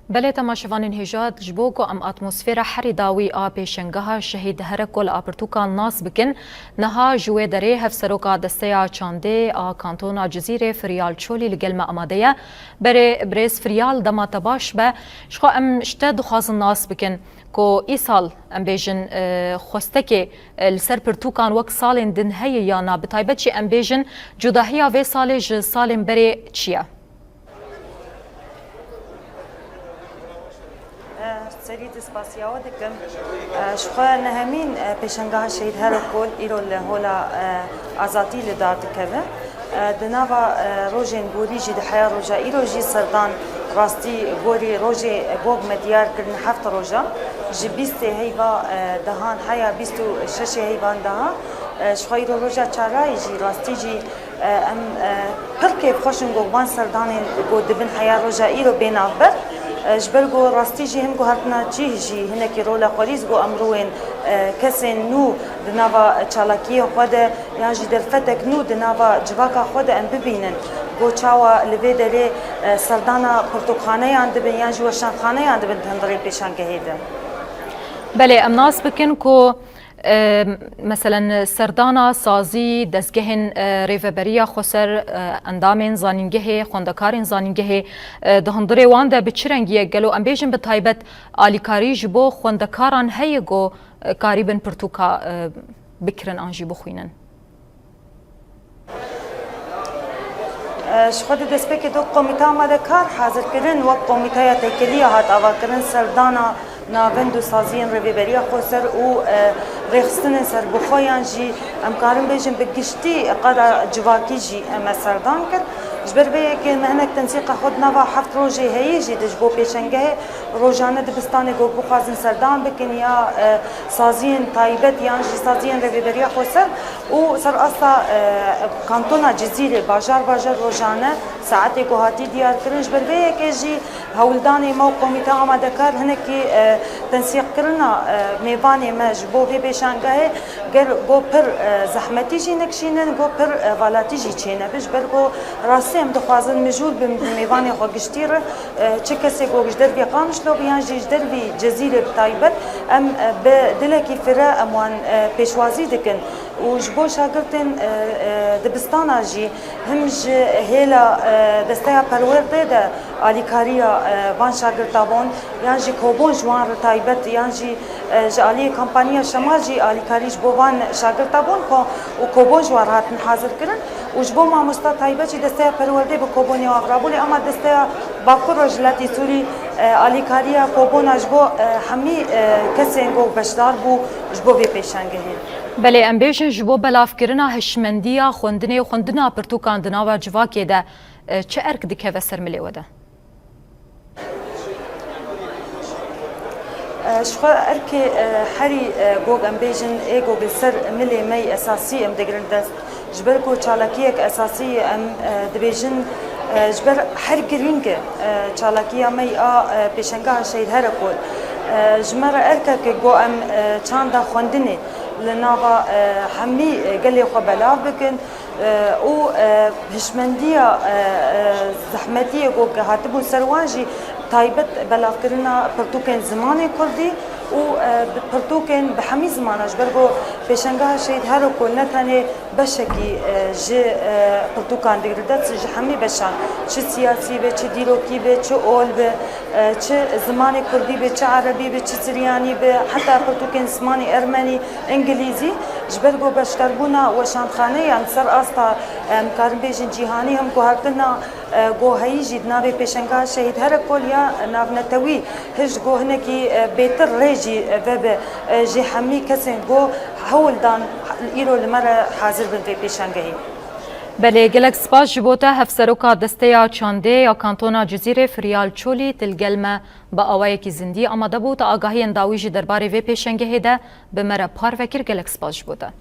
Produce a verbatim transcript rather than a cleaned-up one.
Belê temaşevanên hêja, ji bo ku em atmosfera herî dawî a pêşengeha Şehîd Herekol a pirtûkan nas bikin, niha ji wê derê hevseroka Desteya Çandê a Kantona Cizîrê Firyal Çolî li gel me amade ye. Berê birêz Firyal, dema te baş be. Ji xwe em ji te dixwazin nas bikin ku îsal, em bêjin, e, xwestekê, e, li ser pirtûkan wek salên din heye ya na? Bi taybet jî em bêjin cudahiya vê salê ji salên berê çi ye? Serî di spasiya we dikim. Ji xwe nehemîn pêşengeha Şehîd Herekol îro li Hola Azadî li dar dikeve. Di nava rojên gorî jî di heya roja îro jî serdan rastî gorî rojê gog me diyar kirin heft roja. Ji bîstê heyva dehan heya bîst û şeşê heyvan daha. Ji xwe îro roja çarayê jî rastî jî Em pir kêfxweş in ku van serdanên ku dibin heya roja îro bê navber. Ji ber ku rastî jî hin guhertina cih jî hinekî rola xwerî ku em rûyên kesên nû di nava çalakiyê xwe de yan jî derfetek nû di nava civaka xwe de em bibînin ku çawa li vê derê serdana pirtûkxaneyan dibin yan jî weşanxaneyan dibin di hundirê pêşangehê de. Belê, em nas bikin ku, e, meselen, serdana sazî, dezgehên, e, rêveberiya xweser, e, endamên zanîngehê, xwendekarên zanîngehê, e, di hundirê wan de bi çi rengî ye? Gelo em bêjin bi taybet alîkarî ji bo xwendekaran heye ku, e, karîbin pirtûka, e, bikirin an jî bixwînin? Ji xwe di destpêkê de komîta amadekar hazir kirin, wek komîtaya têkiliya hat avakirin, serdana navend û saziyên rêveberiya xweser û, e, rêxistinên serbixwe yan jî em karin bêjin bi giştî qada civakî jî me serdan kir. Ji ber vê yekê me hinek tensîqa xwe di nava heft rojê heyî jî di ji bo pêşengehê rojane dibistanê ku bixwazin serdan bikin ya, e, saziyên taybet yan jî saziyên rêveberiya xweser û ser asta, e, kantona Cizîrê bajar bajar rojane saetê ku hatî diyar kirin. Ji ber vê yekê jî hewldanê me û komîta amadekar hinekî, e, tensîqkirina, e, mêvanê me ji bo vê pêşangehê ger go pir, e, zehmetî jî nikişînin, go pir, e, valatî jî çênebe. Ji ber ku rastî em dixwazin mijûl bin bi mêvanê xwe giştî re, e, çi kesê ku ji dervî Qamişlo bi yan jî ji dervî Cizîrê bi taybet, em, e, bi dilekî fire em wan, e, pêşwazî dikin. Û ji bo şagirtên, e, e, dibistana jî, him ji hêla, e, desteya perwerdê de alîkariya, e, van şagirta bon, yan jî kobon ji wan re taybet, yan jî, e, ji aliyê kampanya Şema jî alîkarî ji bo van şagirta bon ko-, û kobon ji wan re hatin hazir kirin. Û ji bo mamosta taybet jî desteya perwerdê bi kobonê wan re rabû, lê ema desteya Bakur Rojhilatî Sûrî, e, alîkariya kobona ji bo, e, hemî, e, kesên ku beşdar bû ji bo vê pêşangehê. Belê, em bêjin ji bo belavkirina hişmendiya xwendinê û xwendina pirtûkan di nava civakê de, e, çi erk dikeve ser milê we de? E, ji xwe erkê, e, herî, e, gog em bêjin ê gog li ser milê me yî esasî em digirin dest. Ji ber ku çalakiyek esasî em, e, dibêjin, e, ji ber her girîng e, e, çalakiya me yî a, e, pêşengeha Şehîd Herekol. E, ji me re erkek e ku em, e, çanda xwendinê li nava, e, hemî, e, gelê xwe belav bikin, e, û, e, hişmendiya, e, e, zehmetiyê ku hatibû ser wan jî taybet belavkirina pirtûkên zimanê kurdî û, e, bi pirtûkên bi hemî zimana, ji ber ku pêşengeha Şehîd Herekol ne tenê beşekî, e, ji, e, pirtûkan digire dest, ji hemî beşan, çi siyasî be, çi dîrokî be, çi ol be, e, çi zimanê kurdî be, çi erebî be, çi siryanî be, heta pirtûkên zimanê ermenî, îngilîzî, ji ber ku beşdarbûna weşanxaneyan ser asta, em karin bêjin cîhanî, him guhertina, e, ku heyî jî di navê pêşengeha Şehîd Herekol ya navnetewî, hişt ku hinekî, e, bêtir rê jî, e, vebe, e, ji hemî kesên ku hewl dan îro li me re hazir bin vê pêşangehî. Belê, gelek spas ji bo te, Hevseroka Desteya Çandê ya Kantona Cizîrê Firyal Çolî, tu li gel me bi awayekî zindî amade bû. Te agahiyên dawî jî derbarê vê pêşengehê de bi me re parve kir. Gelek spas ji bo te.